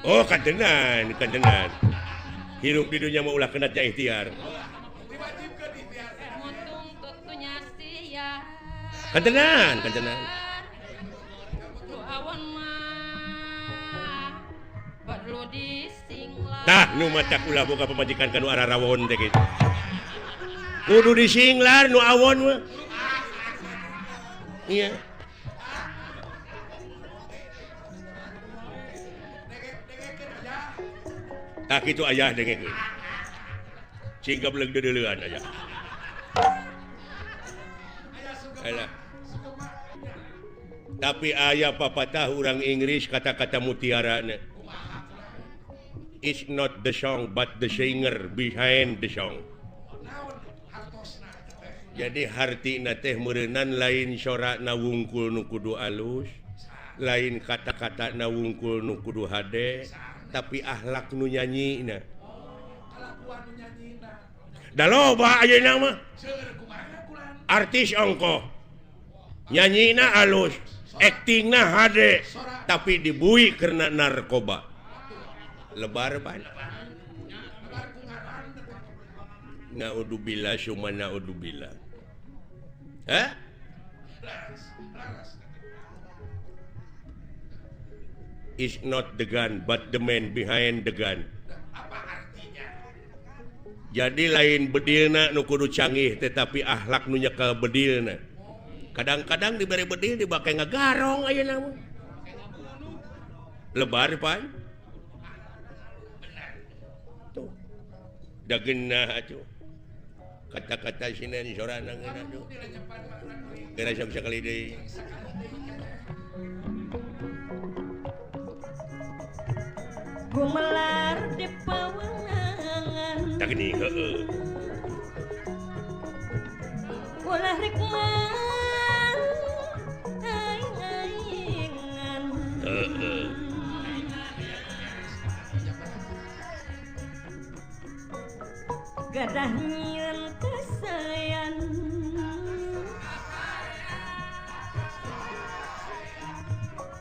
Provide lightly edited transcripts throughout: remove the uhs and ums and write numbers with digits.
Oh kantenan, kantenan. Hirup di dunia mah ulah kenat ja ikhtiar. Kantenan, kantenan. Tah nu matak ulah boga pamajikan ka nu ararawon teh kitu. Kudu disinglar nu awon mah. Iya. Tah kitu ayah dengekeun. Cing gableug deuleuan ayah. Alah. Tapi ayah papatah urang Inggris kata-kata mutiarana. It's not the song but the singer behind the song. Jadi hartina teh meureunan lain sorana wungkul nu kudu alus, lain kata-katana wungkul nu kudu hade, tapi akhlak nu nyanyina. Da loba ayeuna mah. Artis ongkoh. Nyanyina alus, aktingna hade, tapi dibui karena narkoba. Lebar pan. Naudzubillah summa naudzubillah. Hah? Is not the gun but the man behind the gun. Apa artinya? Jadi lain bedilna nu kudu canggih tetapi akhlak nu nyekel bedilna. Kadang-kadang diberi bedil dibake ngagarong ayeuna mah. Lebar pan. Tuh. Da geunah atuh. Kata-kata sinen sorana geunah tuh. Geura sok sakali deui. Gumelar di pawenangan. Tak gini heueuh. Ulah rek mang aing-aingan. Heueuh. Gadah nyieun kasayan.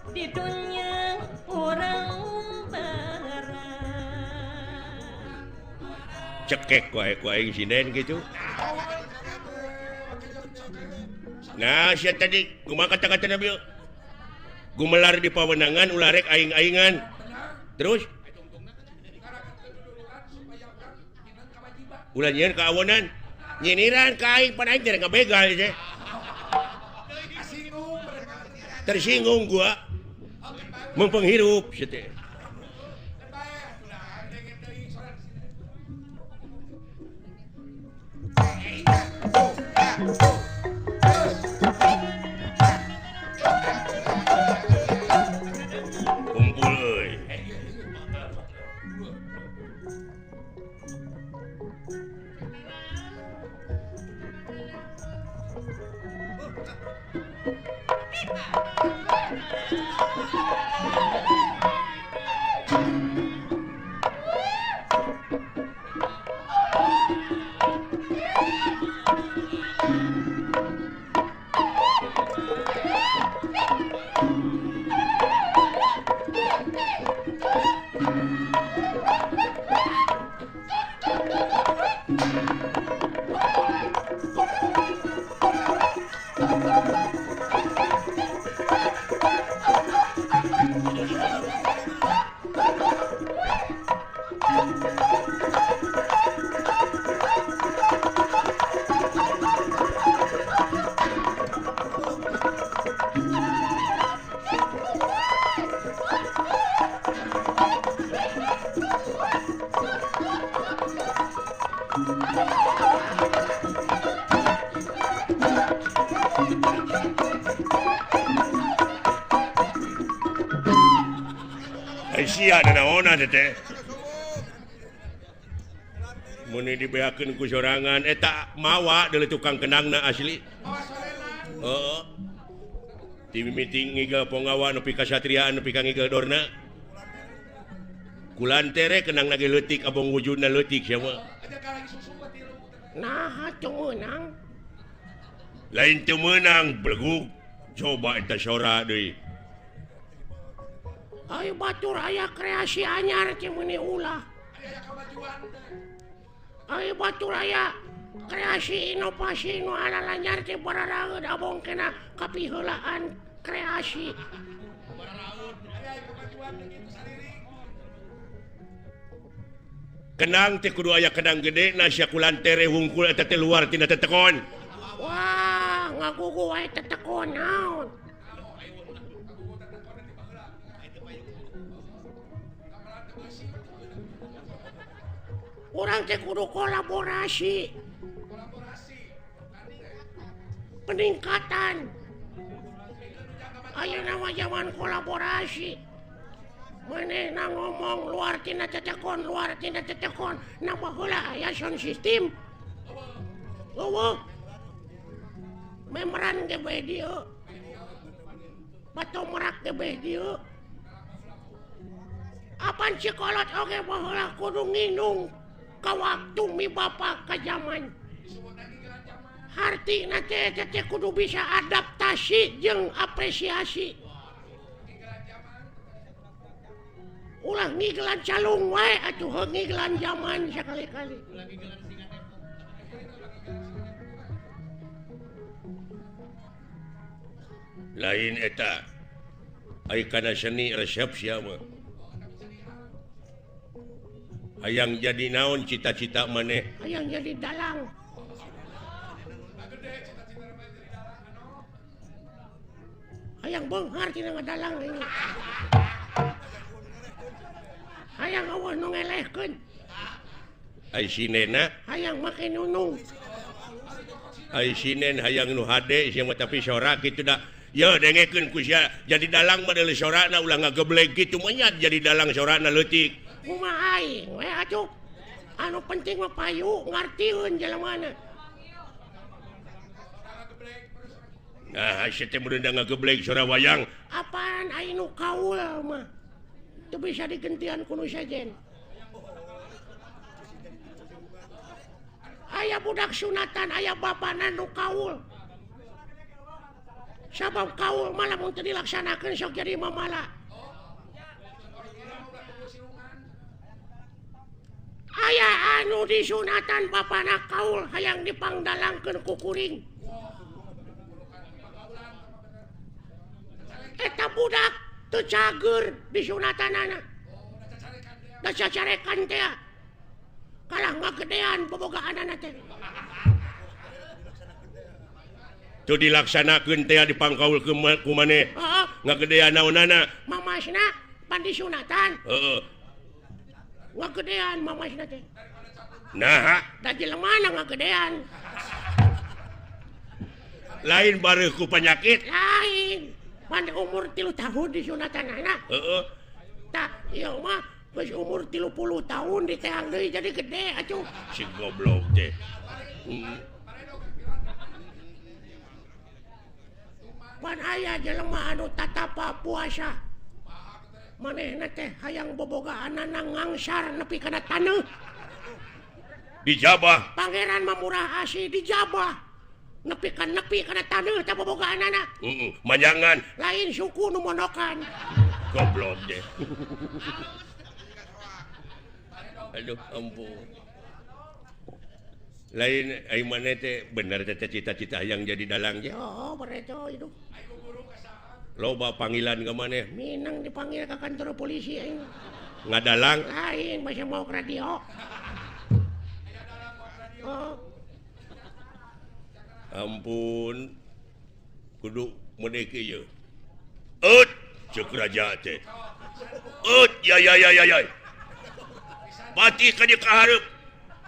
Di dunya urang barang. Cekek wae ku aing sinden kitu. Nah, sia tadi kumaha kata-kata Nabi? Gumelar di pawenangan ulah rek aing-aingan. Terus ulah nyieun kaawonan. Nyiniran ka aing pan aing teh ngabegal teh. Tersinggung gua. Mempenghirup sia teh. Kumpul euy. Sia nanaonan teh. Mun dibeakeun ku sorangan eta mawa deuleu tukang kendangna asli. Heeh. Ti mimiti ngigel ponggawa nepi ka satriaan nepi ka ngigel dorna. Kulantere kendangna ge leutik abong wujudna leutik sia mah. Naha teu meunang. Lain teu meunang belegug. Coba eta sora deui. Ayo batur aya kreasi anyar teh meuni ulah. Ayo batur aya kreasi inovasi nu alalanyar teh bararaeud abong kena kapiheulaan kreasi. Kenang teh kudu aya kenang gede na sia kulantere wungkul eta teh luar tina tetekon. Wah, ngagugu wae tetekon naon. Urang teh kudu kolaborasi. Peningkatan. Ayeuna mah zaman kolaborasi. Manehna ngomong luar tina tetekon, luar tina tetekon, nambah heula aya sound system. Eueuh. Memeran ge bae dieu. Batu merak ge bae dieu. Apan cikolot oge baheula kudu nginung ka waktu mi bapa ka zaman. Hartina teh teh kudu bisa adaptasi jeung apresiasi. Ulah ngigelan calung wae atuh heuh ngigelan zaman sakali-kali. Lain eta ai kana seni resep sia mah. Hayang jadi naon cita-cita maneh? Hayang jadi dalang. Hayang beunghar tina ngadalang ini. Hayang eueuh nu ngelehkeun. Ai sinena hayang make nunung. Ai sinen hayang nu hade sia mah tapi sora kitu da. Ye dengekeun ku sia jadi dalang mah deuleu sorana ulah ngageblek kitu mah nya jadi dalang sorana leutik. Kumaha aing we atuh. Anu penting mah payu ngartieun jelemana. Nah, sia teh mun ngageblek sora wayang. Apaan aing nu kaul mah. Teu bisa digentian ku nu sejen. Aya budak sunatan, aya bapana nu kaul. Sabab kaul mah lamun teu dilaksanakeun sok jadi mamala. Aya anu disunatan bapana kaul hayang dipangdalangkeun ku kuring. Eta budak teu cager disunatanana. Da cacarekan teh. Kalah ngagedean bobogaanana teh. Teu dilaksanakeun teh dipangkaul ku maneh. Heeh. Ngagedean naonana? Mamasna pan disunatan. Heeh. Ngagedean mamasna teh. Naha? Da jelemana ngagedean. Lain bareuh ku panyakit? Lain. Pan umur 3 tahun disunatanana. Heeh. Tah ieu mah geus umur 30 tahun diteang deui jadi gede atuh. Si goblok teh. Pan aya jelema anu tatapa puasa. Manehna teh hayang bobogaanana ngangsar nepi kana taneuh. Dijabah. Pangeran mah murah asih dijabah. Nepi ka nepi kana taneuh teh bobogaanana. Heeh, manjangan. Lain suku nu monokan. Goblok deh. Aduh, ampun. Lain ai maneh teh bener teh cita-cita hayang jadi dalang ge. Oh, bareto hidup. Loba panggilan ka maneh. Minang dipanggil ka kantor polisi aing. Ngadalang? Lain, masih mau ke radio. Oh. Ampun. Kudu medek ieu. Eut, ceuk raja teh. Eut, ya ya ya ya ya. Pati ka dieu ka hareup.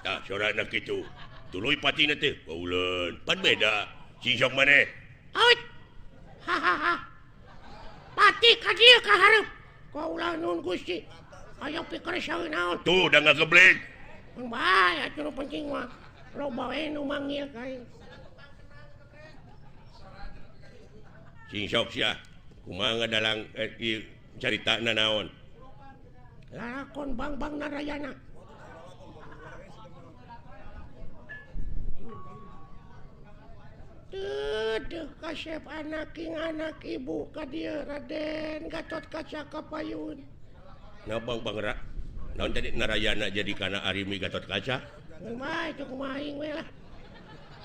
Tah sorana kitu. Tuluy patina teh bauleun. Pan beda. Cing sok maneh. Eut. Ha ha ha. Pati ka dieu ka hareup. Kaula nun Gusti. Aya pikir saeun naon. Tuh da ngageblek. Bae atuh nu penting mah. Loba we nu manggil ka aing. Cing sok sia. Kumaha ngadalang ieu caritana naon? Lalakon Bang-Bang Narayana. Teu kasep anak king anak ibu ka dieu Raden Gatot Kaca Kapayun. Nah Bang Bang Ra. Naon tadi Narayana jadi kana Arimi Gatot Kaca? Kumaha itu kumaha aing we lah.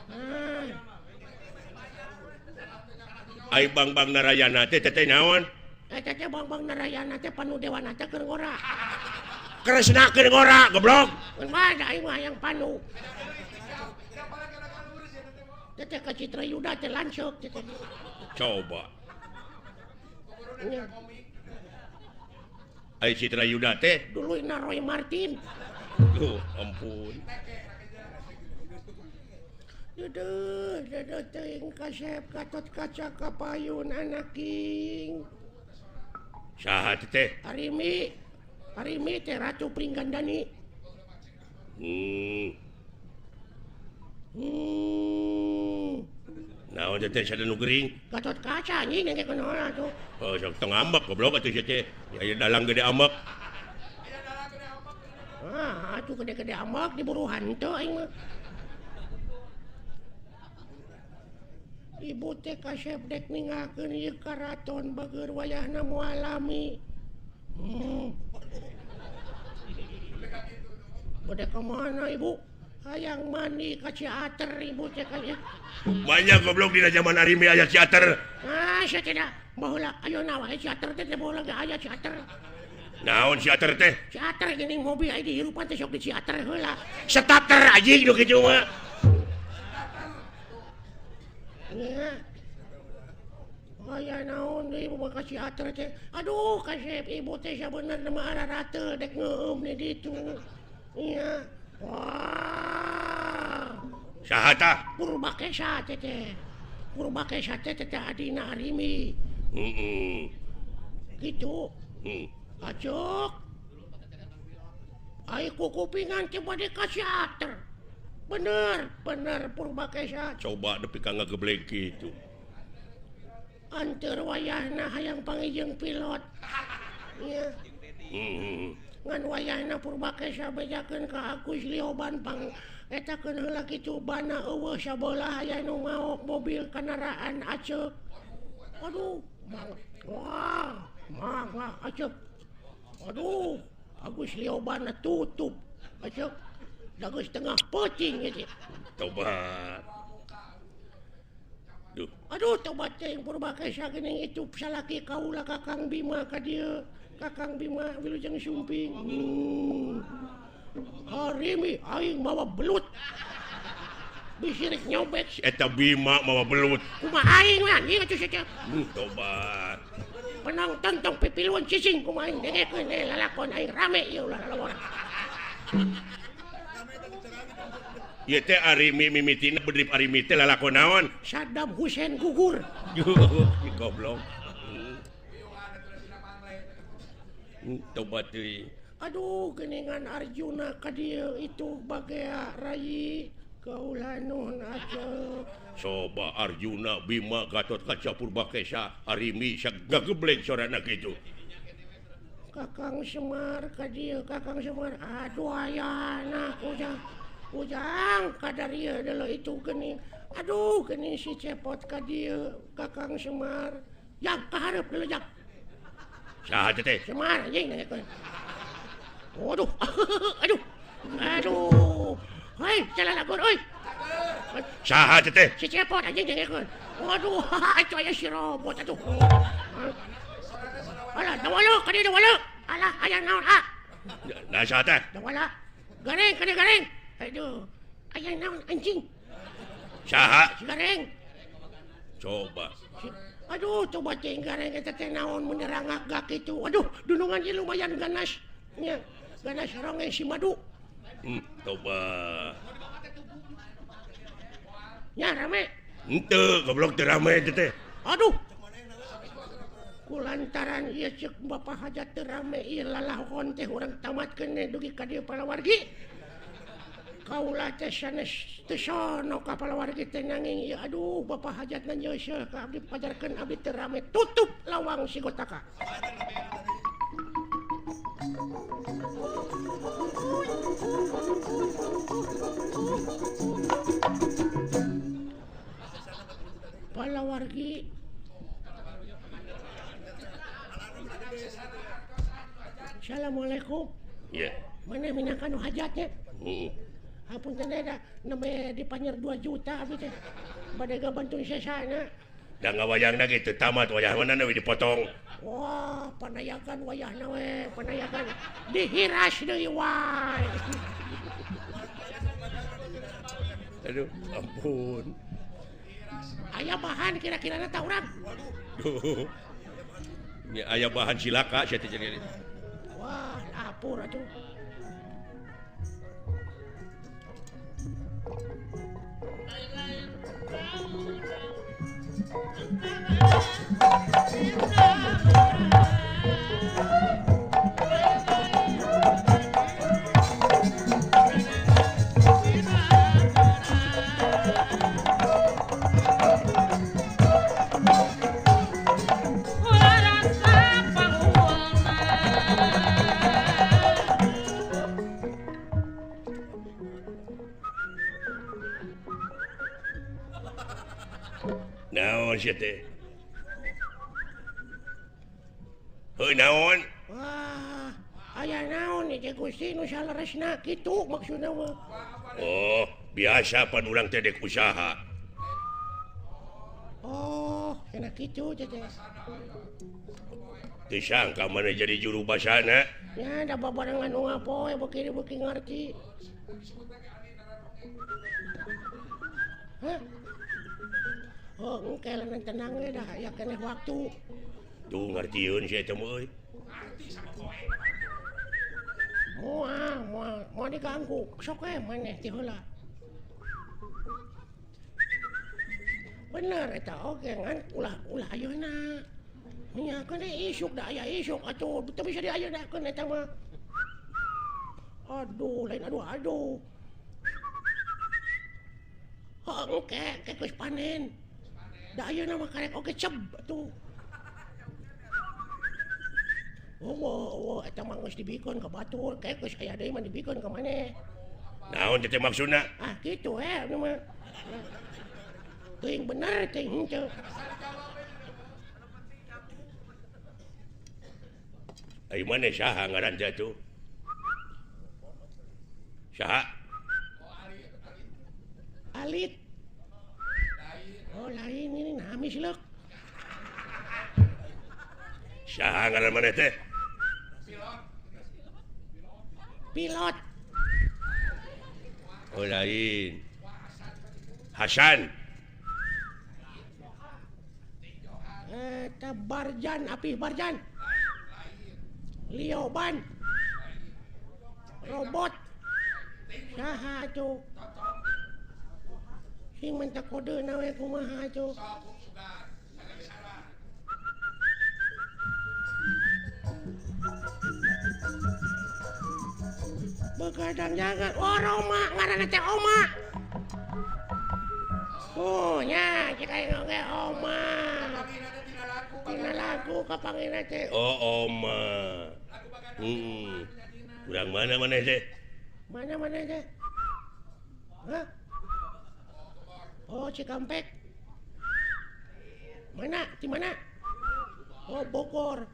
Ah. Ai Bang Bang Narayana teh teh naon? Eta teh Bang Bang Narayana teh panu dewana teh keur ngora. Kresna keur ngora goblok. Kumaha da aing mah hayang panu. Teh teh ka Citra Yuda teh lanceuk teh. Coba. Ai Citra Yuda teh dulu na Roy Martin. Duh, ampun. Duh, duh teuing kasep Gatot Kaca Kapayun anak king. Saha teh? Arimi. Arimi teh Ratu Pringgandani. Naon teh sada nu gering? Gatot Kaca anjing engke kunaon atuh. Oh, sok tong ambek goblok atuh sia teh. Ya dalang gede ambek. Ah, atuh gede-gede ambek diburu hantu aing mah. Ibu teh kasep dek ninggalkeun ieu karaton bageur wayahna moal lami. Bade ka mana ibu? Hayang mandi ka Ciater ibu teh ka. Banyak goblok dina zaman Arimi aya Ciater. Ah, sia tidak. Baheula ayeuna wae Ciater teh teh baheula ge aya Ciater. Naon Ciater teh? Ciater geuning mobil aya dihirupan teh sok di Ciater heula. Starter anjing nu kitu mah. Nya. Aya naon deui ibu ka Ciater teh. Aduh, kasep ibu teh sabenerna mah ararateul dek ngeueum di ditu. Nya. Wah. Saha tah? Purbakesa teh teh. Purbakesa teh teh adina Arimi. Heeh. Gitu. Acuk. Ai kukupingan teh bade ka Ciater. Bener, bener Purbakesa. Coba nepi ka ngageblek kitu. Anteur wayahna hayang panggih pilot. Nya. Ngan wayahna Purbakesa bejakeun ka Agus Lioban pang eta keun heula kitu bana eueuh sabelah aya nu maok mobil kendaraan aceuk. Aduh, wah, mangga aceuk. Aduh, Agus Lioban tutup aceuk. Da geus tengah peuting ieu teh. Tobat. Duh. Aduh, tobat teh Purbakesa geuning itu salaki kaula Kakang Bima ka dieu. Kakang Bima wilujeng sumping. Arimi aing mawa belut. Bisi rek nyobek si eta Bima mawa belut. Kumaha aing we anjing atuh sia. Tobat. Penonton tong pipiluan cicing kumaha aing dengekeun lalakon aing rame ieu ulah lalawon. Ieu teh Arimi mimitina bedrip Arimi teh lalakon naon? Saddam Hussein gugur. Goblok. Tobat deui. Aduh, geuningan Arjuna ka dieu itu bagea rayi kaula nuhun aceuk. Coba Arjuna Bima Gatot Kaca Purbakesa Arimi sagageblek sorana kitu. Kakang Semar ka dieu, Kakang Semar. Aduh ayana ujang. Ujang kadarieu deuleu itu geuning. Aduh geuning si Cepot ka dieu, Kakang Semar. Jang ka hareup deuleu jang. Saha teh? Semar anjing nanyakeun. Waduh. Aduh. Aduh. Hei, jalan lagun euy. Saha teh? Si Cepot anjing nanyakeun. Waduh, itu aya si robot atuh. Alah, dawala ka dieu dawala. Alah, aya naon ah? Nah, saha teh? Dawala. Gareng, ka dieu gareng. Aduh. Aya naon anjing? Saha? Si gareng. Coba. Aduh, coba teh gareng eta teh naon mun rangak kitu. Aduh, dunungan ieu lumayan ganas. Nya, ganas ronge si madu. Coba. Nya rame. Henteu, goblok teu rame teh teh. Aduh. Kulantaran ieu ceuk Bapak Hajat teu rame ieu lalahon teh urang tamatkeun dugi ka dieu palawargi. Kaula teh sanes teu sono ka palawargi teh nanging ieu aduh Bapak Hajatna nyeuseuh ka abdi pajarkeun abdi teu rame tutup lawang si gotaka. Palawargi. Assalamualaikum. Iya. Mana minangka nu hajatnya? Heeh. Hapunten da nembe dipanyer 2 juta abdi teh. Bade gabantu sesana. Da ngawayangna ge teu tamat wayah mana we dipotong. Wah, panayakan wayahna we, panayakan dihiras deui wae. Aduh, ampun. Aya bahan kira-kirana ta urang. Duh. Nya aya bahan silaka sia teh jadi. Wah, lapor atuh. Naon sia teh? Heuh naon? Wah, aya naon ieu Gusti nu saleresna kitu maksudna mah. Oh, biasa pan urang teh dek usaha. Oh, enak kitu teh. Teu sangka maneh jadi juru basana. Ya, da babarengan nu ngapoe beuki-beuki ngarti. Hah? Oh, engke lamun tenang we dah aya keneh waktu. Tuh ngartieun sia teh euy. Moal, moal, moal diganggu. Sok we maneh ti heula. Bener eta oge ngan ulah ayeuna. Nya keun isuk da aya isuk atuh teu bisa diayeuna eta mah. Aduh, lain aduh aduh. Oh, engke ke geus panen. Da ayeuna mah karek oge ceb atuh. Oh, oh, eta mah geus dibikeun ka batur, ke geus aya deui mah dibikeun ka maneh. Naon teh maksudna? Ah, kitu we nu mah. Teuing bener teuing henteu. Ai maneh saha ngaran teh atuh? Saha? Alit. Oh, lain ini namis leuk. Saha ngaran maneh teh? Pilot. Oh, lain. Hasan. Eta Barjan, Apih Barjan. Lioban. Robot. Saha atuh? Sing minta kode na we kumaha atuh. Begadang jangan. Oh, Roma ngaranna teh Oma. Oh, nya cek aing oge Oma. Tina lagu kapangina teh. Oh, Oma. Heeh. Urang mana maneh teh? Mana maneh teh? Hah? Oh, Cikampek. Mana? Di mana? Oh, Bogor.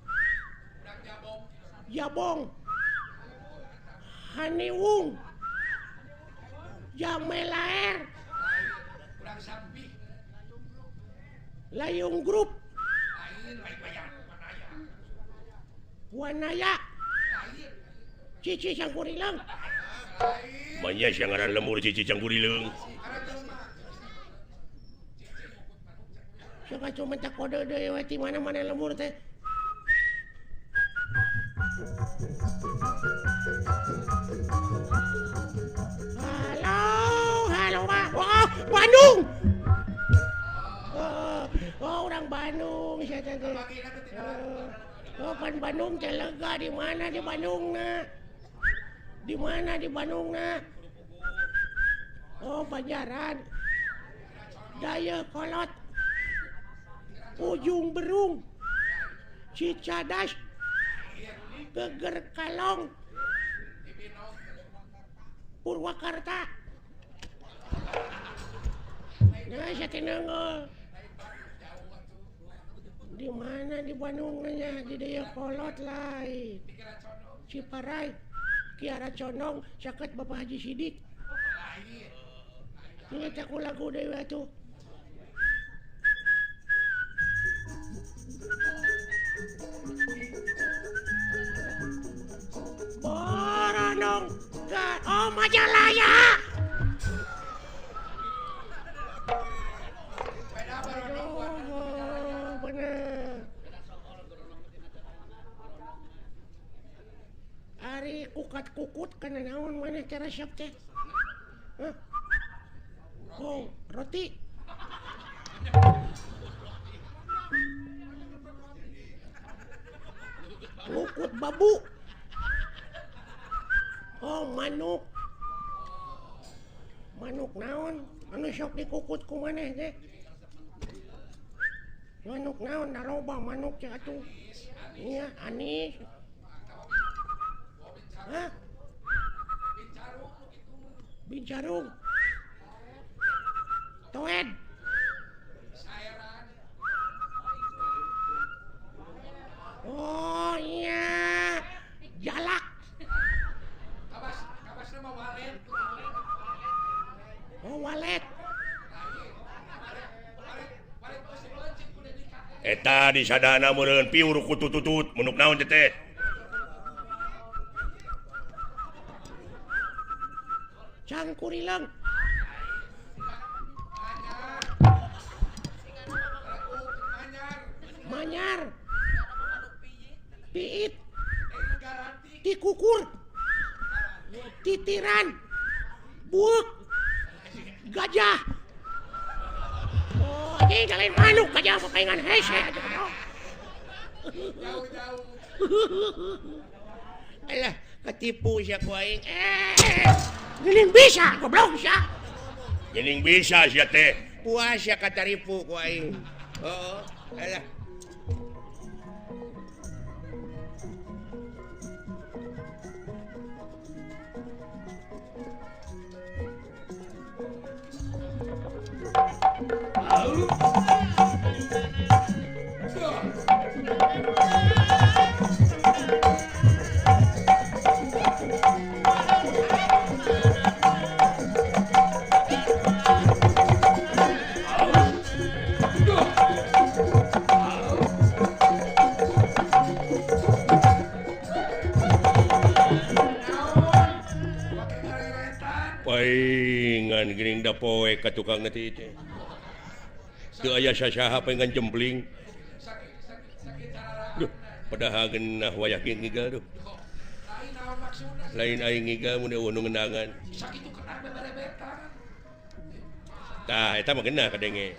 Jabong. Haniwung. Jamelaer. Layung Group. Wanaya. Cici Cangkurileung. Banyak yang ngaran lembur Cici Cangkurileung. Sok atuh minta kode deui we ti mana-mana lembur teh. Halo, halo Pak. Oh, Bandung. Oh, oh orang Bandung sia teh. Oh, pan Bandung teh lega di mana di Bandungna? Di mana di Bandungna? Oh, Banjaran. Dayakolot. Ujung Berung. Cicadas. Geger Kalong. Purwakarta. Nah, saya tinenggol. Di mana di Bandungnya di Dayakolot lain. Ciparai Kiara Condong caket Bapak Haji Sidik. Ini aku lagu dewa tuh. Boronong oh Majalaya. Aduh, bener. Ari kukat-kukut kana naon maneh teh resep teh? Hah? Oh, roti. Kukut babu. Oh, manuk. Manuk naon? Anu sok dikukut ku maneh teh? Manuk naon naroba manuk teh atuh. Iya, anis. Hah? Bincarung. Toed. Oh iya, jalak. Oh walet. Eta di sadana meureun piur kutututut menuk naon teh. Cangkurileung. Manyar. Piit. Tikukur. Titiran. Buuk. Gajah. Oh, anjing lain manuk gajah papaingan hese aja. Alah, ketipu sia ku aing. Geuning bisa goblok sia. Geuning bisa sia teh. Puas sia kataripu ku aing. Heeh, alah. Paingan geuning da poe ka tukang teh teh. Teu aya sasaha paingan jempling. Duh, padahal geunah wayah kieu ngigal duh. Lain aing ngigal mun eueuh nu ngendangan. Tah, eta mah geunah kadenge.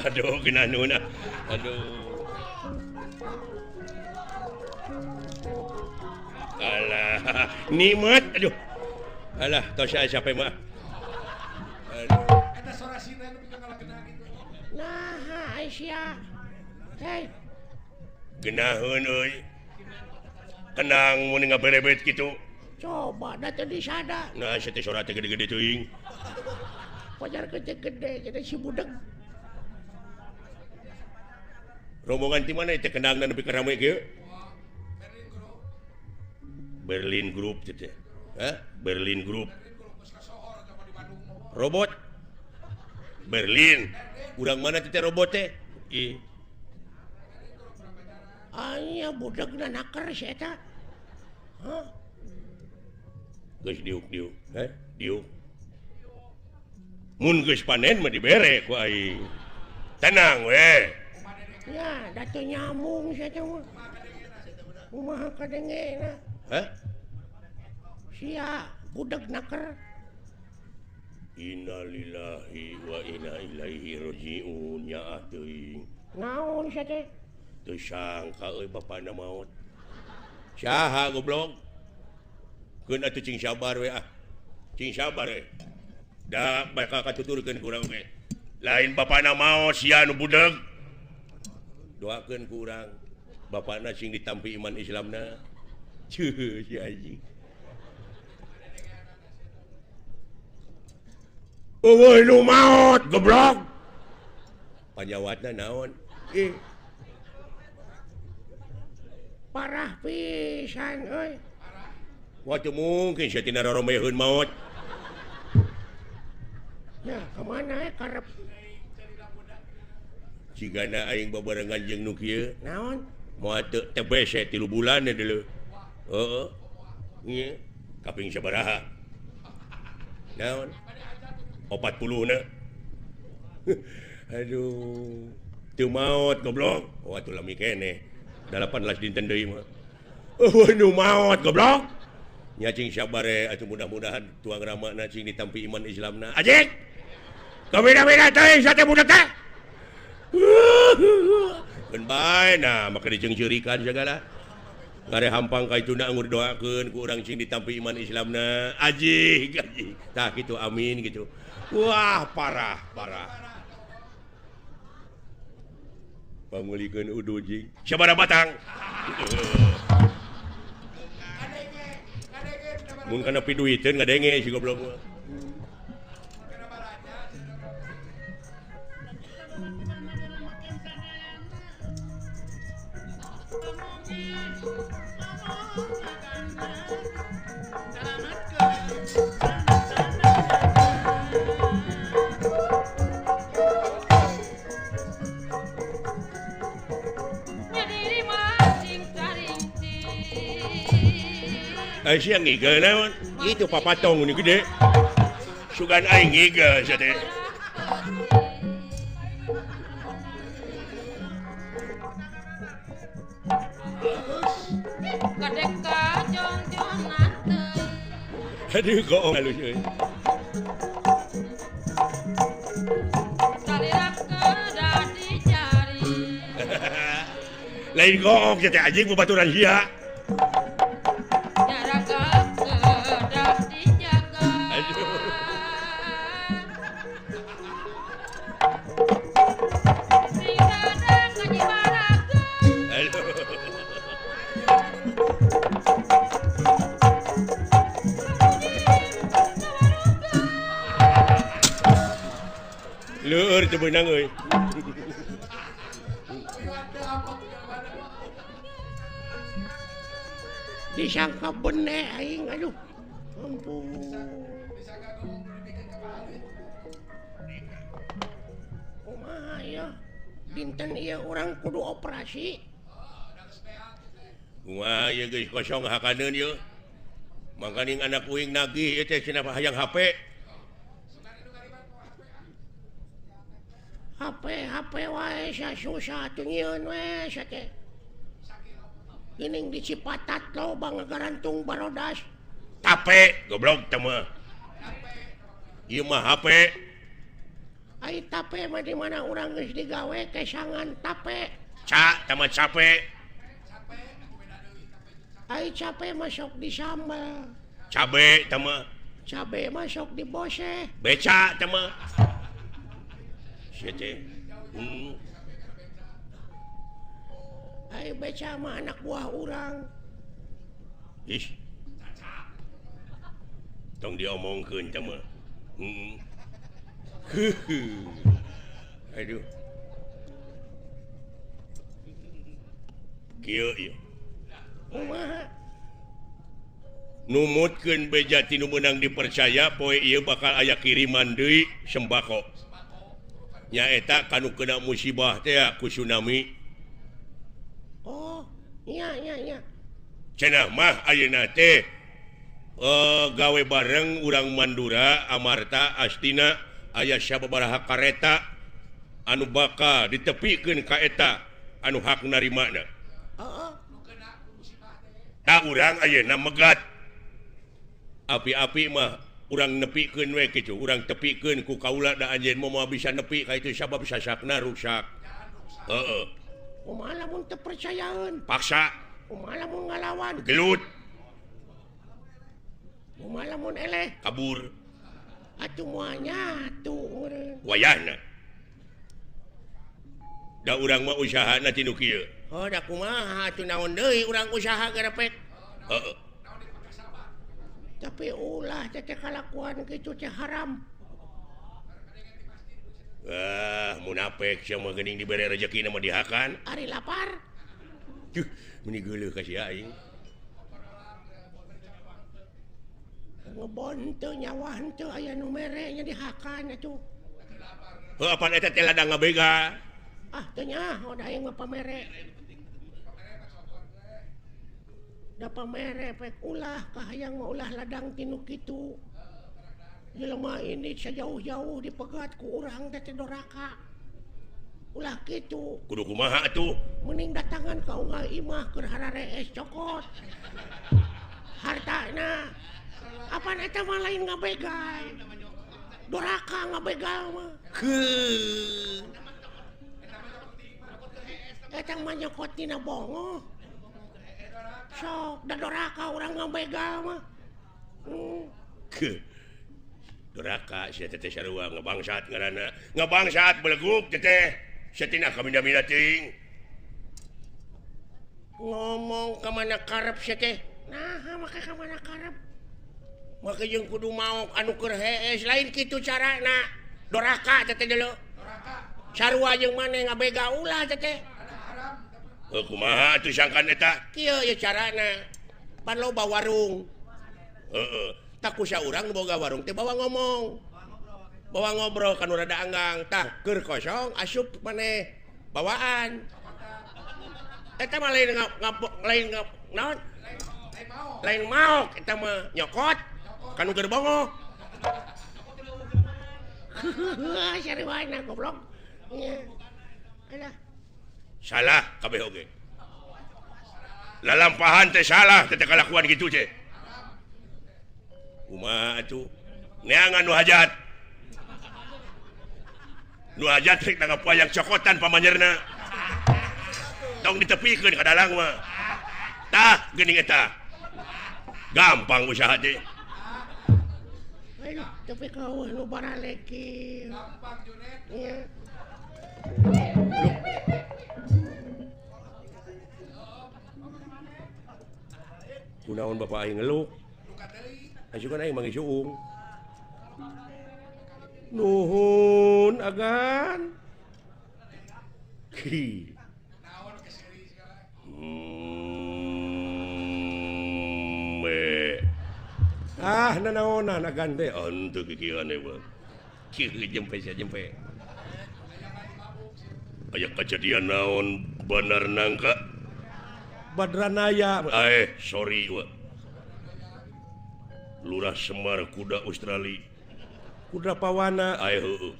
Aduh, geunah nuhun ah. Aduh. Alah, nikmat aduh. Alah, tos aya siapa mah. Eta sora sina nu pikeun ngalakena kitu. Nah, Aisyah. Hei. Geunaheun euy. Kenang mun ngaberebet kitu. Coba da teu disada. Nah, sia teh sora teh gede-gede teuing. Wajar gede-gede jadi si budeg. Rombongan ti mana teh kendangna nepi ka rame kieu? Berlin Group teh. Hah? Berlin Group. Robot. Berlin. Urang mana teh robot teh? Ih. Aya budegna naker si eta. Hah? Geus diuk-diuk, heh? Diuk. Mun geus panen mah dibere ku aing. Tenang we. Ya, da teu nyambung si eta mah. Kumaha kadengena? Hah? Sia budeg naker. Innalillahi wa inna ilaihi rajiun ya teuing. Naon sia teh? Teu sangka euy bapana maot. Saha goblok? Keun atuh cing sabar we ah. Cing sabar we. Da bakal katuturkeun ku urang we. Lain bapana maot sia nu budeg. Doakeun ku urang bapana sing ditampi iman Islamna. Cuh si anjing. Eueuh nu maot goblok. Panjawatna naon? Ih. Parah pisan euy. Wah teu mungkin sia tina roromeheun maot. Ya, kemana karep? Jigana aing babarengan jeung nu kieu. Naon? Moal teu TBC 3 bulan deuleu. Heeh. Ieu kaping sabaraha? Naon? 40 na. Aduh, teu maot goblok. Oh atuh lami keneh. 18 dinten deui mah. Oh nu maot goblok. Nya cing sabare atuh mudah-mudahan tuang ramana cing ditampi iman Islamna. Ajik. Kabeda-beda teh sate budak teh. Keun bae nah make diceungceurikan sagala. Ngare hampang ka ituna anggur doakeun ku urang cing ditampi iman Islamna. Ajik, ajik. Tah kitu amin gitu. Wah, parah, parah. Pangulikeun udu jing. Sabaraha batang? Mun kana piduiteun ngadenge si goblok mah. Siang ngigel naon? Itu papatong ini gede. Sugan aing ngigel sia teh. Aduh goong halus euy. Lain goong sia teh anjing babaturan sia. Leur teu beunang euy. Disangka bene aing aduh. Ampun. Kumaha ya? Dinten ieu urang kudu operasi. Kumaha ieu geus kosong hakaneun ieu. Mangkaning anak uing nagih ieu teh cenah hayang HP. HP HP wae susah atuh nyieun we sia teh. Geuning di Cipatat loba ngagarantung barodas. Tape goblok teh mah. Ieu mah HP. Ai tape mah di mana urang geus digawe kesangan tape. Ca teh mah cape. Ai cape mah sok disambel. Cabe teh mah. Cabe mah sok diboseh. Beca teh mah. Sia teh. Ai beca mah anak buah urang. Ih. Tong diomongkeun teh mah. Aduh. Kieu ieu. Kumaha? Numutkeun beja ti nu meunang dipercaya poe ieu bakal aya kiriman deui sembako. Nyaeta kanu kena musibah teh ku tsunami. Oh, iya iya iya. Cenah mah ayeuna teh gawe bareng urang Mandura, Amarta, Astina aya sababaraha kareta anu bakal ditepikeun ka eta anu hak narimana. Heeh. Tah urang ayeuna megat. Api-api mah urang nepikeun we kitu, urang tepikeun ku kaula da anjeun mah moal bisa nepi ka itu sabab sasakna rusak. Heeh. Kumaha lamun teu percayaeun? Paksa. Kumaha lamun ngalawan? Gelut. Kumaha lamun eleh? Kabur. Atuh moal nyatu meureun. Wayahna. Da urang mah usahana ti nu kieu. Oh, da kumaha atuh naon deui urang usaha garepek. Heeh. Tapi ulah teh kalakuan kitu teh haram. Ah, munafik sia mah geuning dibere rezeki mah dihakan. Ari lapar. Tuh, meni geuleuh ka sia aing. Ngebon teu nyawa henteu aya nu mere nya dihakan atuh. Heuh apan eta teh ladang ngabega. Ah, teu nyaho da aing mah pamere. Da pamere pek ulah kahayang mah ulah ladang tinu kitu. Jelema ini sejauh-jauh dipegat ku urang teh doraka. Ulah kitu. Kudu kumaha atuh? Mending datangan ka unggal imah keur hararees cokot. Hartana. Apan eta mah lain ngabegal. Doraka ngabegal mah. Heuh. Eta mah nyokot tina bongoh. Sok da doraka urang ngabegal mah. Heuh. Doraka sia teh sarua ngabangsat ngaranna. Ngabangsat beleguk teh. Sia tina kaminda-minda teuing. Ngomong ka mana karep sia teh? Naha make ka mana karep? Make jeung kudu maok anu keur hees lain kitu carana. Doraka teh deuleu. Doraka. Sarua jeung maneh ngabega ulah teh. Heuh kumaha atuh sangkan eta? Kieu ye carana. Pan loba warung. Heeh. Tak kusa urang boga warung teh bawa ngomong. Bawa ngobrol kan rada anggang. Tah keur kosong asup maneh bawaan. Eta mah lain lain naon? Lain maok eta mah nyokot kanu keur bongoh. Sarua goblok. Alah. Salah kabeh oge. Lalampahan teh salah teh kalakuan kitu teh. Kumaha atuh? Neangan nu hajat. Nu hajat rek nanggap wayang cokotan pamanyerna. Tong ditepikeun ka dalang mah. Tah geuning eta. Gampang usaha teh. Aduh, tapi kau nu baralek kieu. Gampang Junet. Iya. Kunaon bapak aing ngeluk? Asukan aing manggih suung. Nuhun agan. Ki. Ah, nanaonan agan teh henteu kikieuan we. Kieu jempe sia jempe. Aya kajadian naon Bandar Nangka? Badranaya. Sorry we. Lurah Semar kuda Australia. Kuda Pawana. Heueuh.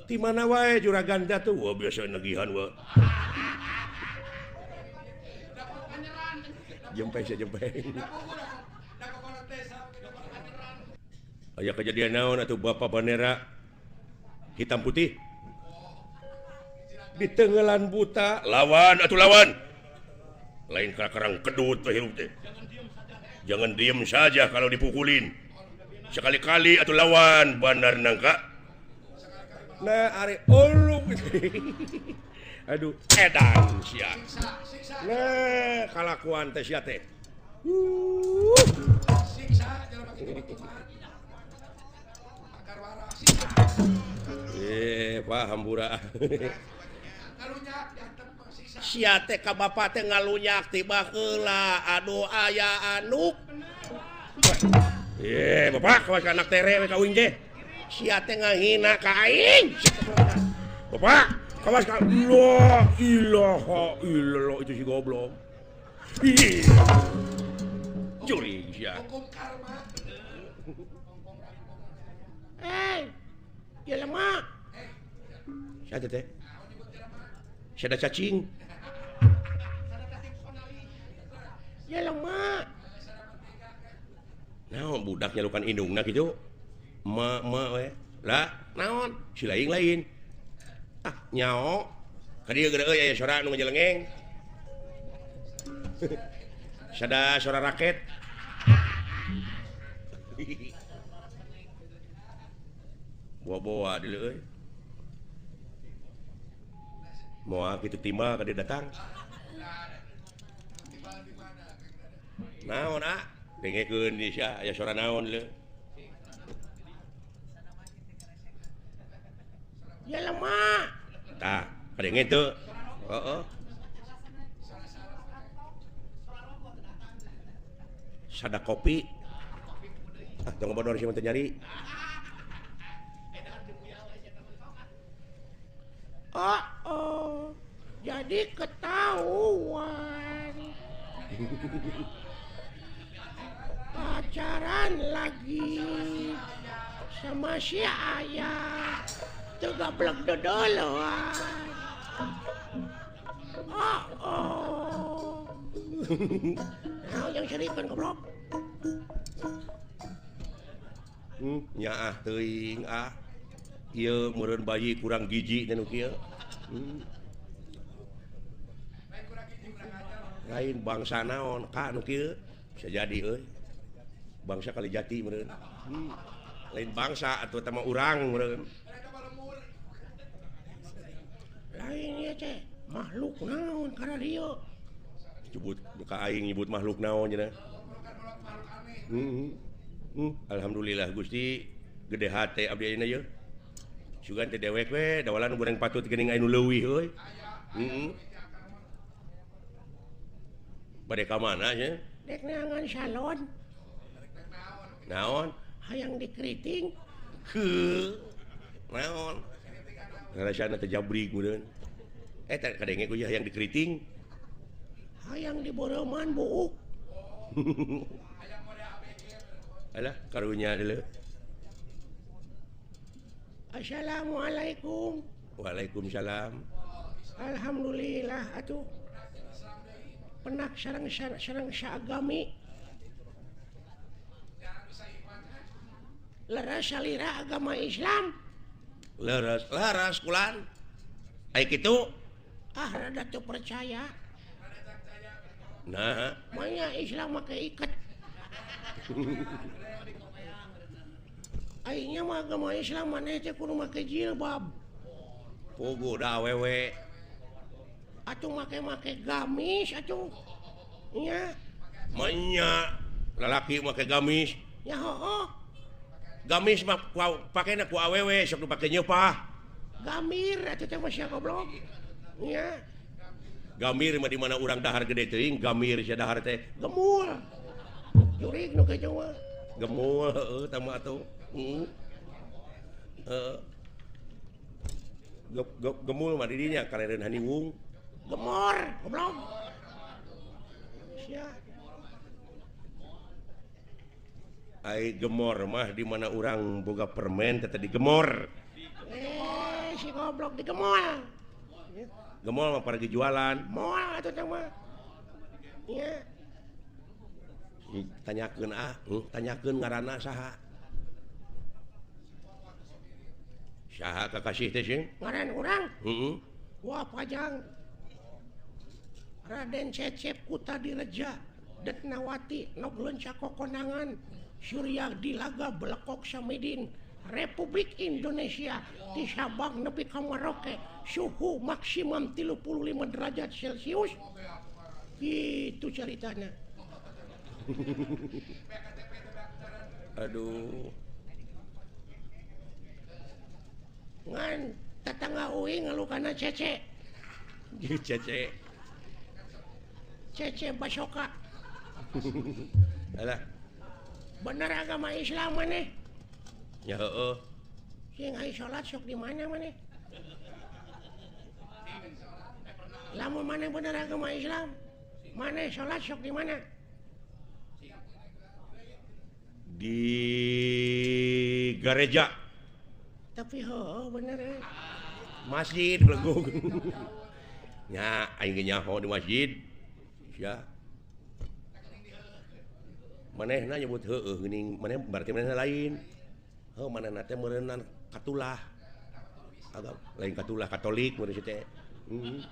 Ti mana wae juragan teh tuh? Wah, biasa nagihan we. Jempe sia jempe. Aya kejadian naon atuh Bapak Bandera hitam putih di tenggelan buta lawan atuh lawan lain karang kedut teh hirup teh. Jangan diem saja kalau dipukulin. Sekali-kali atuh lawan Bandar Nangka. Nah ari ulung. Aduh edan sia. Nah kalakuan teh sia teh. Siksa jalan pakai Pak hampura. Sia teh ka bapa teh ngalunyak tiba heula aduh aya anuk. Bapak kawas ka anak tere we ka uing teh. Sia teh ngahina ka aing. Bapak kawas ka la ilaha illallah itu si goblok. Juring sia. Hukum karma. Jelema. Siapa teh? Sada cacing. Jelema. Naon budak nyalukan indungna kitu? Ma ma we. Lah, naon? Si lain-lain. Ah, nyao. Ka dieu geura euy aya sora nu ngajelengeng. Sada sora raket. Boa-boa dulu euy. Moal kitu timbal ka dieu datang. Naon ah? Dengekeun di sia aya sora naon leuh. Jelema. Tah, kadenge teu? Heeh. Sada kopi. Ah, tong bodor sih mah teu nyari. Oh, oh. Jadi ketahuan. Pacaran lagi sama si ayah. Teu gablek dodoloan. Oh, oh. Nah, yang serikeun goblok. Nyaah teuing ah. Ieu meureun bayi kurang gizi teh nu kieu. Lain bangsa naon ka nu kieu? Bisa jadi euy. Bangsa Kalijati meureun. Lain bangsa atuh eta mah urang meureun. Lain ieu teh makhluk naon kana dieu? Nyebut ka aing nyebut makhluk naon cenah. Alhamdulillah Gusti gede hate abdi ayeuna yeuh. Sugan teh dewek we dawalan goreng patut geuning anu leuwih euy. Heeh. Bade ka mana nya? Dek neangan salon. Naon? Hayang dikeriting. Heuh. Naon? Ngarasana teh jabrig meureun. Eta kadenge ku hayang dikeriting. Hayang diboreuman buuk. Alah karunya deuleu. Assalamualaikum. Waalaikumsalam. Alhamdulillah atuh. Penak sareng saagami. Leres salira agama Islam. Leres, leres kulan. Ai kitu? Ah rada teu percaya. Nah, manya Islam make iket. Aingnya mah agama Islam maneh teh kudu make jilbab. Puguh da awewe. Atuh make-make gamis atuh. Nya. Manya lalaki make gamis. Ya hooh. Gamis mah pakena ku awewe sok dipake nyeupah. Gamir atuh teh mah sia goblok. Nya. Gamir mah di mana urang dahar gede teuing, gamir sia dahar teh. Gemul. Jurig nu kitu mah. Gemul heueuh tah mah atuh. Heeh. Gemul mah di dinya kalereun haniwung. Gemor, goblok. Sia. Ai gemor mah di mana urang boga permen teh digemor. Si goblok digemol. Gemol mah paragi jualan. Moal atuh teh mah. Nya. Tanyakeun ah, tanyakeun ngaranna saha? Saha kakasih teh sih? Ngaran urang? Heeh. Wah pajang. Raden Cecep Kutadireja Detnawati Nog Leunca Kokonangan Surya Dilaga Belekok Samidin Republik Indonesia di Sabang nepi ka Maroke suhu maksimum 35 derajat Celcius. Gitu ceritanya. Aduh. Ngan tetangga uing ngalukana Cece. Cece. Cece Basoka. Alah. Bener agama Islam maneh? Ya heueuh. Sing ai salat sok di mana maneh? Lamun maneh bener agama Islam, maneh salat sok di mana? Di gereja. Tapi heueuh bener eh. Masjid belegung. Nya aing ge nyaho di masjid. Sia. Manehna nyebut heueuh geuning, maneh berarti manehna lain. Heuh manehna teh meureunnan katulah. Agama lain katulah Katolik meureun teh. Heeh.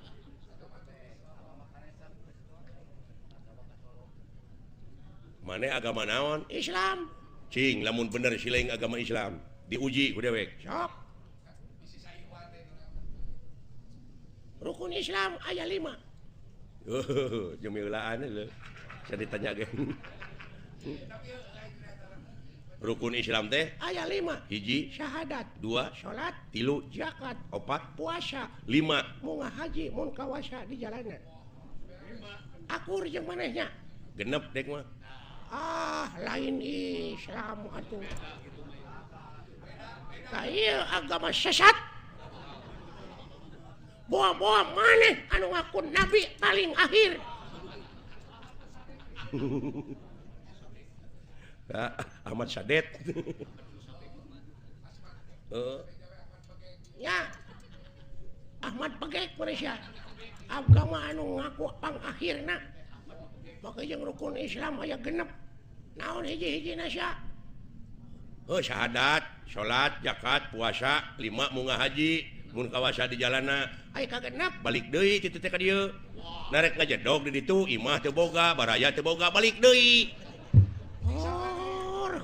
Maneh agama naon? Islam. Cing lamun bener sileng agama Islam, diuji ku dewek. Sok. Rukun Islam aya 5. Oh, jemeulaan leuh. Saya ditanya ge. Rukun Islam teh aya 5. Hiji syahadat, 2 salat, 3 zakat, 4 puasa, 5 munga haji mun kawasa di jalanan. Akur jeung manehnya. Genep dek mah. Ah, lain Islam atuh. Ka ieu agama sesat. Boa-boa maneh anu ngaku nabi paling akhir. Ahmad Sadet. Ya. Ahmad Pegek Malaysia. Agama anu ngaku pangakhirna. Maka jeung rukun Islam aya genep. Naon hiji-hijina sia? Oh, syahadat, salat, zakat, puasa, 5 munga haji, mun kawasa di jalana. Aya kagenep balik deui kitu teh ka dieu. Narek ngajedog di ditu, imah teu boga, baraya teu boga, balik deui.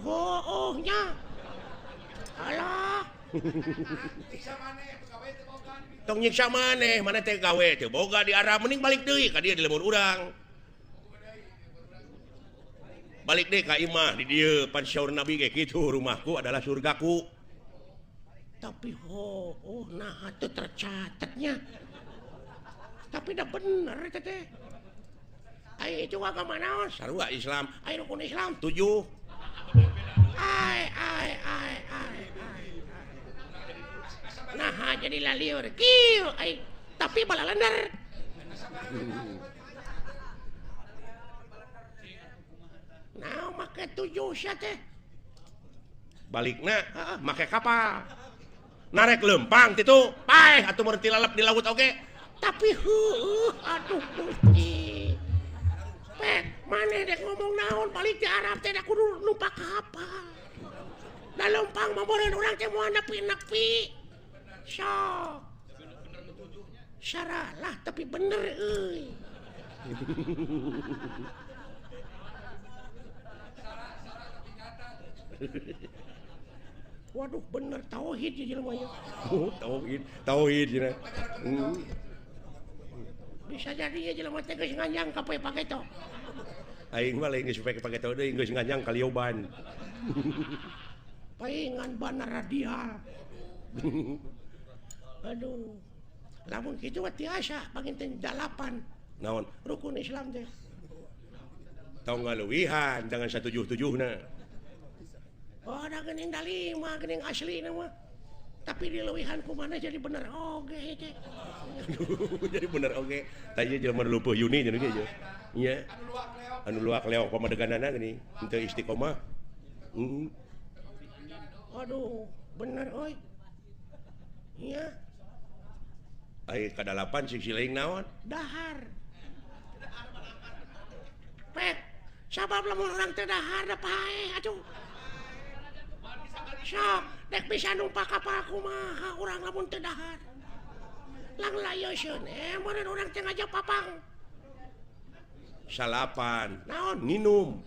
Oh, nya. Alah. Tong nyiksa maneh, maneh teh gawe teu boga di Arab, mending balik deui ka dieu di lembur urang. Balik deui ka imah di dieu, pan syaur Nabi ge kitu, rumahku adalah surgaku. Tapi oh nah teu tercatatnya. Tapi dah bener eta teh. Ai itu agama naon? Sarua Islam. Ai rukun Islam 7. Ai ai ai ai. Nah jadi lalieur kieu ai tapi balalender. Nah make 7 sia teh. Balikna heeh make kapal. Narek lempang titu, paeh atuh mun tilalep di laut oge. Tapi heueuh aduh Gusti. Pek maneh dek ngomong naon balik di Arab teh da kudu numpak kapal. Da lempang mah meureun urang teh moal nepi-nepi. Sok. Saralah tapi bener euy. Waduh bener tauhid ieu jelema nya. Oh, tauhid, tauhid cenah. Bisa jadi ieu jelema teh geus nganjang ka poe pageto. Aing mah lain geus poe pageto deui geus nganjang ka lioban. Paingan bana radial. Aduh. Lamun kitu mah tiasa panginten 8. Naon? Rukun Islam teh. Tong ngaluwihan jangan 177na. Oh, da geuning da 5 geuning asli mah. Tapi dileuwihan ku maneh jadi bener oge teh. Jadi bener oge. Tah ieu jelema leupuh Yuni cenah ge. Nya. Anu luak leok pamadeganana geuning henteu istiqomah. Heeh. Aduh, bener euy. Nya. Ai kadalapan sing silaing naon? Dahar. Pek, sabab lamun urang teh dahar da paeh atuh. Sok, dek bisa numpak kapal kumaha urang lamun teu dahar. Lang layoseun meureun urang teh ngajak papang. Salapan. Naon? Nginum.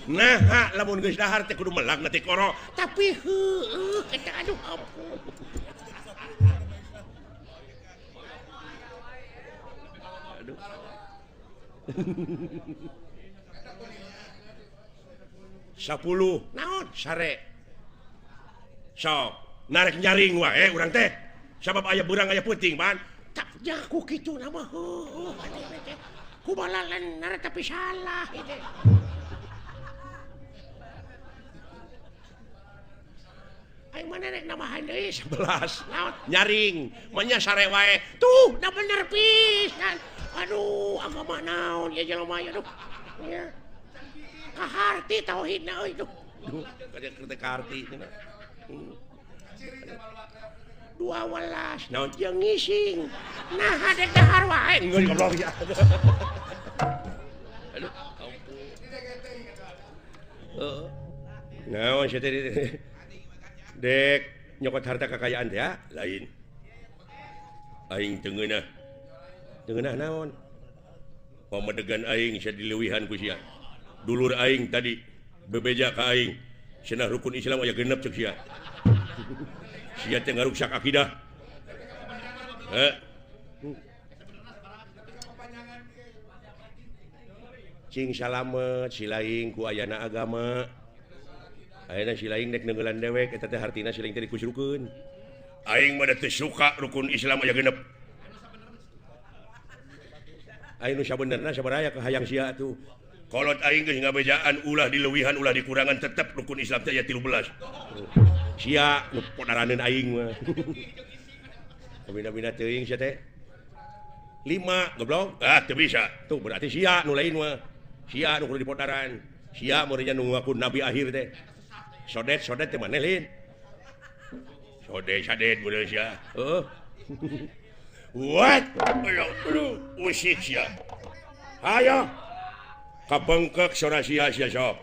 Nah, lamun geus dahar teh kudu melak na tikoro. Tapi heueuh eta aduh ampun. Aduh. 10 naon sare. Sok, narek nyaring wae urang teh. Sabab aya beurang aya peuting, man. Tak jaku kitu na mah heueuh teh. Kumaha lener tapi salah ieu. Aing mana rek nambahan deui 11. Naon? Nyaring, manya sare wae. Tuh, da bener pisan. Aduh, agama naon ieu jelema ieu aduh. Nya. Kaharti tauhidna euy tuh. Duh, kada kaharti cenah. 12 naon jeung ngising. Nah, dek dahar wae. Geus goblok ya. Aduh, ampun. Heeh. Naon sia teh dek nyokot harta kekayaan teh ya? Lain. Aing teu ngeunah. Teu ngeunah naon? Pamadegan aing sia dileuwihan ku sia. Dulur aing tadi bebeja ka aing. Cenah rukun Islam aya genep ceuk sia. Sia teh ngaruksak akidah. Heh. Cing salamet silaing ku ayana agama. Ayeuna si laing dek neungeulan dewek eta teh hartina si laing teh dikusrukeun. Aing mah teu suka rukun Islam aya genep. Aing nu sabenerna sabaraha ka hayang sia atuh. Kolot aing geus ngabejaan ulah dileuwihan ulah dikurangan tetep rukun Islam teh aya 13. Sia nu podaraneun aing mah. Kabina-bina teuing sia teh. 5 goblok. Ah teu bisa. Tuh berarti sia nu lain mah. Sia nu kudu dipodaran. Sia meureun nu ngaku nabi akhir teh. Sodet-sodet teh maneh lain. Sodet-sadet meureun sia. Heuh. What? Aduh, usik sia. Hayo. Kabengkek sora sia sia sok.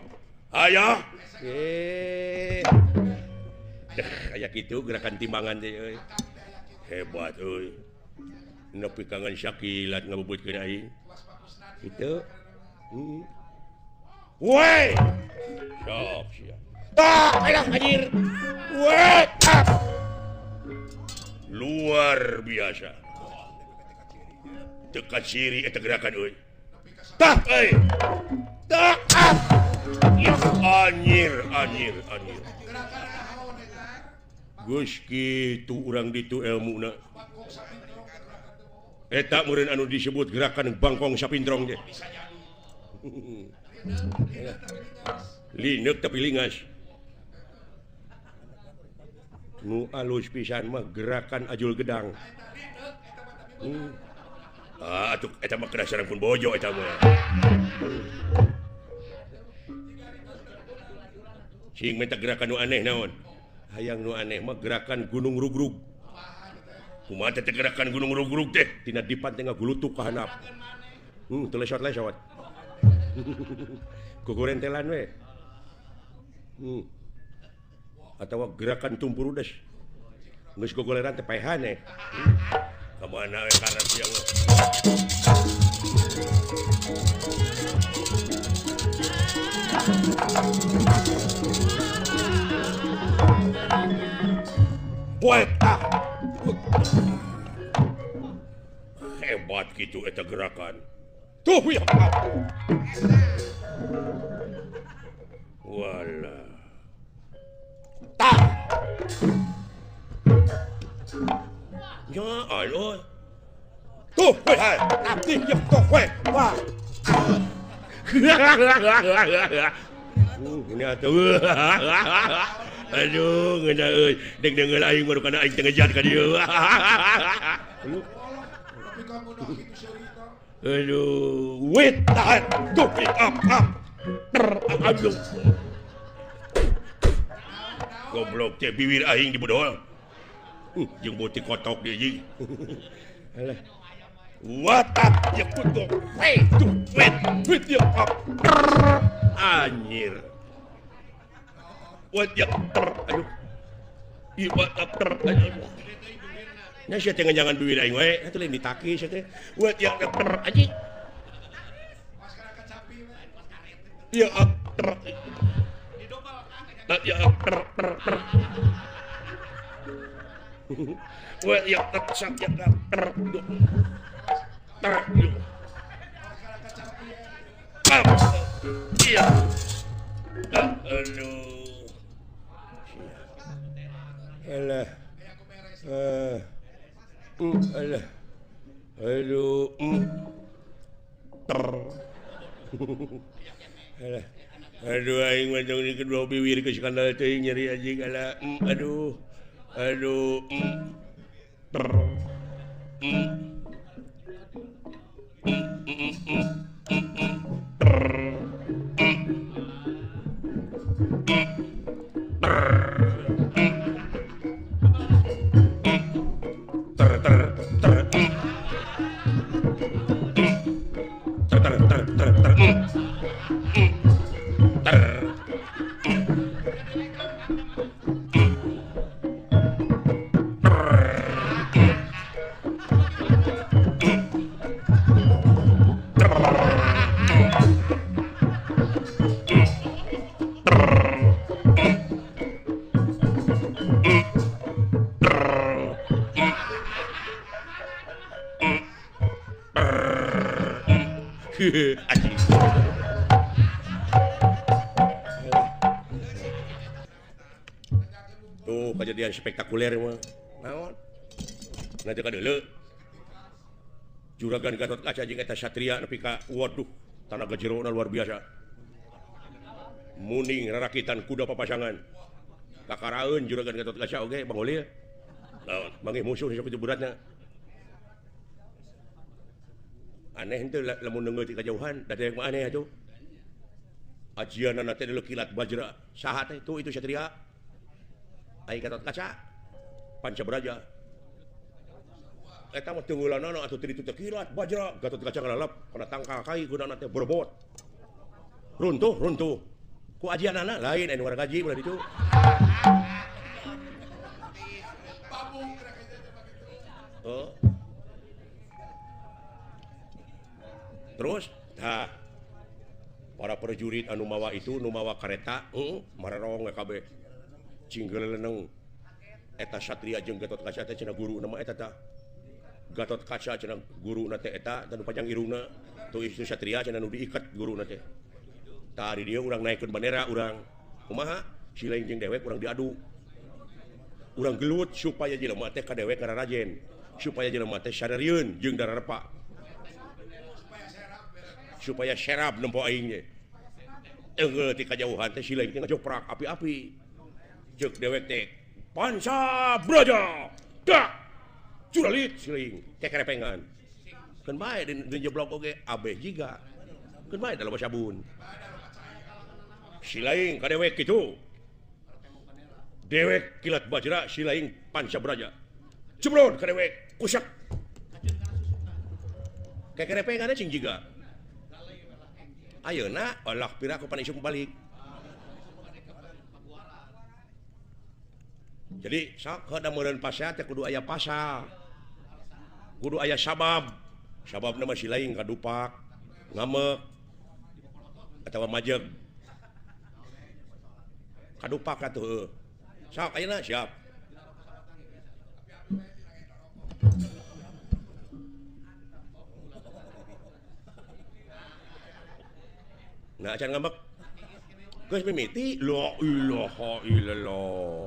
Hayo. Eh. Aya kitu gerakan timbangan teh euy. Hebat euy. Nepi kangen sakilat ngabubutkeun aing. Kitu. Heeh. Woi. Sok sia. Tah, alah anjir. Woi. Luar biasa. Teu kaciri eta gerakan euy. Tah euy. Tah. Anjir, anjir, anjir. Geus kitu urang ditu elmuna. Eta meureun anu disebut gerakan bangkong sapintrong teh. Lineuk tapi lingas. Nu alus pisan mah gerakan ajul gedang. Ah atuh eta mah kedah sareng pun bojo eta mah. Cing minta gerakan nu aneh naon? Hayang nu aneh mah gerakan gunung rugrug. Kumaha teh gerakan gunung rugrug teh? Tina dipan teh ngagulutuk ka handap. Teu lesot-lesot. Gogorentelan we. Atawa gerakan tumpurudes. Geus gogoleran teh paehan eh. Ka mana we karep sia mah. Poeta. Hebat gitu eta gerakan. Tuh ya. Wala. Tah. Ya Allah. Tuh we. Abdi ya tuh we. Wah. Ini atuh. Aduh, ngeunah euy. Deg deungeul aing baru kana aing teu ngejat ka dieu. Aduh, wait, tahan. Tuh, up, up. Aduh. Goblok teh bibir aing dibodol. Jeung beuti kotok deui jeung. Alah. What up ya kutuk. Wait, tuh, wait, wait ya up. Anjir. What ya aduh. Ieu what up aduh. Nya sia teh nganjangan bibir aing wae, atuh lain ditaki sia teh. What ya anjing. Ya up. Ya up. What ya sak ya ter. Ter. Iya. Aduh. Alah. Alah. Aduh. Ter. Alah. Aduh aing mah tong di kedua bibir ke skandal teuing nyeri anjing alah. Aduh. Aduh. Ter. Ter. Ter. Ter ter ter. Ter ter ter ter ter. Ter. Anjing. kejadian spektakuler mah. Naon? Nanti ka deuleu. Juragan Gatot Kaca jeung eta Satria nepi ka waduh, tanaga jerona luar biasa. Muning rarakitan kuda papasangan. Kakaraeun Juragan Gatot Kaca oge Bang Ulil. Naon? Manggih musuh sakitu beratna. Aneh henteu lamun neungeut ti kajauhan, da dewek mah aneh atuh. Ajianana teh deuleu kilat bajra. Saha teh tuh itu Satria. Ai Gatot Kaca. Panca Braja. Eta mah tunggulanana atuh teu ditu teh kilat bajra Gatot Kaca ngalalap kana tangkal kai gudana teh berbot. Runtuh runtuh. Ku ajianana lain anu warga gaji ulah ditu. Oh. Terus tah para prajurit anu mawa itu nu mawa kareta mararong kabeh cinggeleneng eta Satria jeung Gatot Kaca teh cenah guru nama eta tah Gatot Kaca cenah guruna teh eta tanu panjang irungna tuh itu Satria cenah nu diikat guruna teh tah di dieu urang naikeun bandera urang kumaha silaing jeung dewek urang diadu urang gelut supaya jelema teh ka dewek kararajen supaya jelema teh sararieun jeung dararepa supaya serap nempo aing ge enggeul ti kajauhan teh silaing teh ngajoprak api-api jeung dewek teh Panca Braja dak curalit silaing teh kerepengan keun bae di jeblok oge abeh jiga keun bae da loba sabun silaing ka dewek kitu dewek kilat bajra silaing Panca Braja jeblon ka dewek kusak kerepengan cing jiga ayeuna olah pira ku panisuk balik. Jadi sok heuda meureun pasea teh kudu aya pasal. Kudu aya sabab. Sababna mah silaing kadupak, ngamek atawa majeg. Kadupak atuh heueuh. Sok ayeuna siap. Nah, acan ngambek. Geus mimiti la ilaha illallah.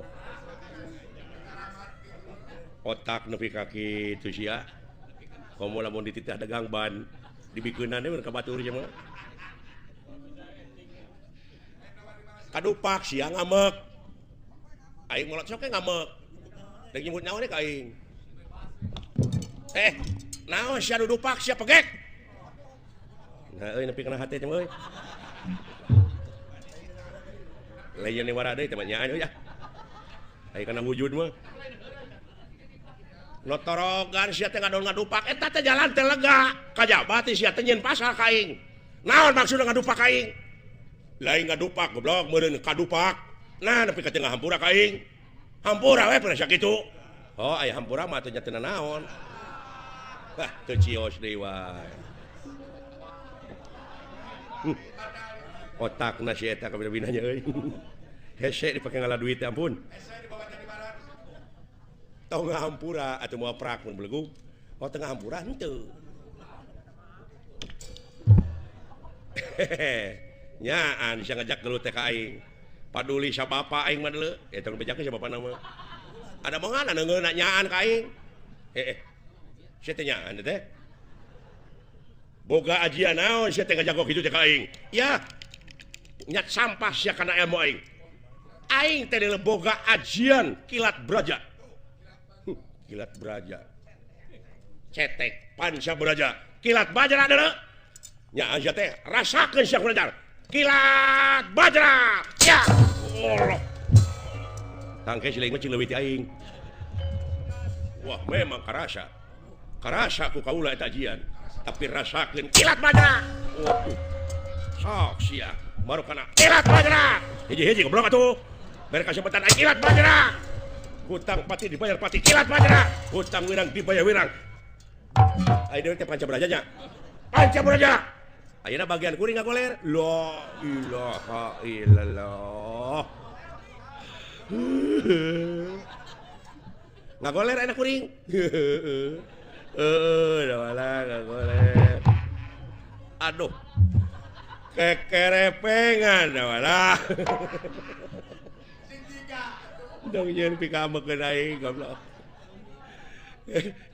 Otak nepi ka kitu sia. Komo lamun dititah dagang ban dibikeunana we ka batur sia mah. Kadupak sia ngambek. Aing molot sok ge ngambek. Rek nyebut nyawa ka aing. Naon sia dudupak sia pegek. Nah euy nepi kana hate teh euy. Lain wara deui teh mah nyaan euy ah. Aya kana wujud mah. Notorogan sia teh ngadon ngadupak eta teh jalan teh lega. Kajaba teh sia teh nyieun pasal ka aing. Naon maksudna ngadupak ka aing? Lain ngadupak goblok meureun kadupak. Nah nepi ka tengah hampura ka aing. Hampura we pernah sakitu. Oh aya hampura mah teh nya teu naon. Hah teu cios deui wae. Otak na si eta kabina-binanya euy. Hese dipake ngalah duit ampun. Tong ngahampura atuh moal prak mun belegug. Oh tengah hampura henteu. Nyaan sia ngajak gelut teh ka aing. Paduli sa bapa aing mah deuleu. Eta nu bejakeun sa bapana mah. Ada mongan neungeun nyaan ka aing. Heeh. Sia teh nyaan teh. Boga ajian naon sia teh ngajago kitu teh ka aing. Ya. Nyat sampah sia kana ilmu aing. Aing teh deuleu boga ajian kilat braja. Kilat braja. Cetek Panca Braja. Kilat bajra deuleu. Nya sia teh rasakeun sia kunajar. Kilat bajra. Ya. Allah. Tangke silaing mah cing leuwih ti aing. Wah, memang karasa. Karasa ku kaula eta ajian. Tapi rasakeun kilat bajra. Waduh. Sok sia. Baru kana kilat bajra. Hiji-hiji goblok atuh. Bere kasempatan aing kilat bajra. Hutang pati dibayar pati kilat bajra. Hutang wirang dibayar wirang. Ayo deui teh Panca Braja nya. Panca Braja. Ayeuna bagian kuring ngagoler. La ilaha illallah. Ngagoler ayeuna kuring. Heeh, da malah ngagoler. Aduh. Kekerepengan da malah. Dong nyeun pikaambekeun aing goblok.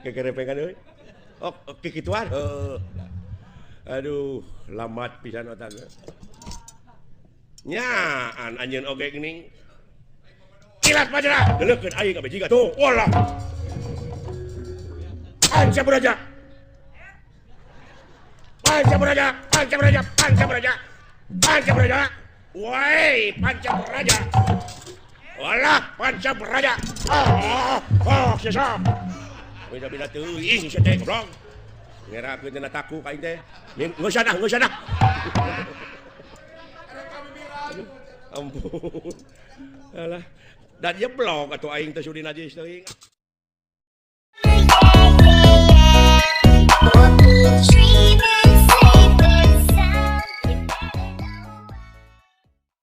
Kekerepengan euy. Oh, kikituan. Heuh. Aduh, lamat pisan otak. Nyaan anjeun oge geuning. Kilat Bajra, deleukeun aing ka jiga tuh. Walah. Panca Braja. Panca Braja, Panca Braja, Panca Braja. Panca Braja. Woi, Panca Braja. Walah, Panca Braja. Oh, oh, sesa. Beda-beda teuing sia teh goblok. Ngerakeun cenah taku ka aing teh. Geus ah, geus ah. Ampun. Alah, dan jeblok atuh aing teh sudi najis teuing.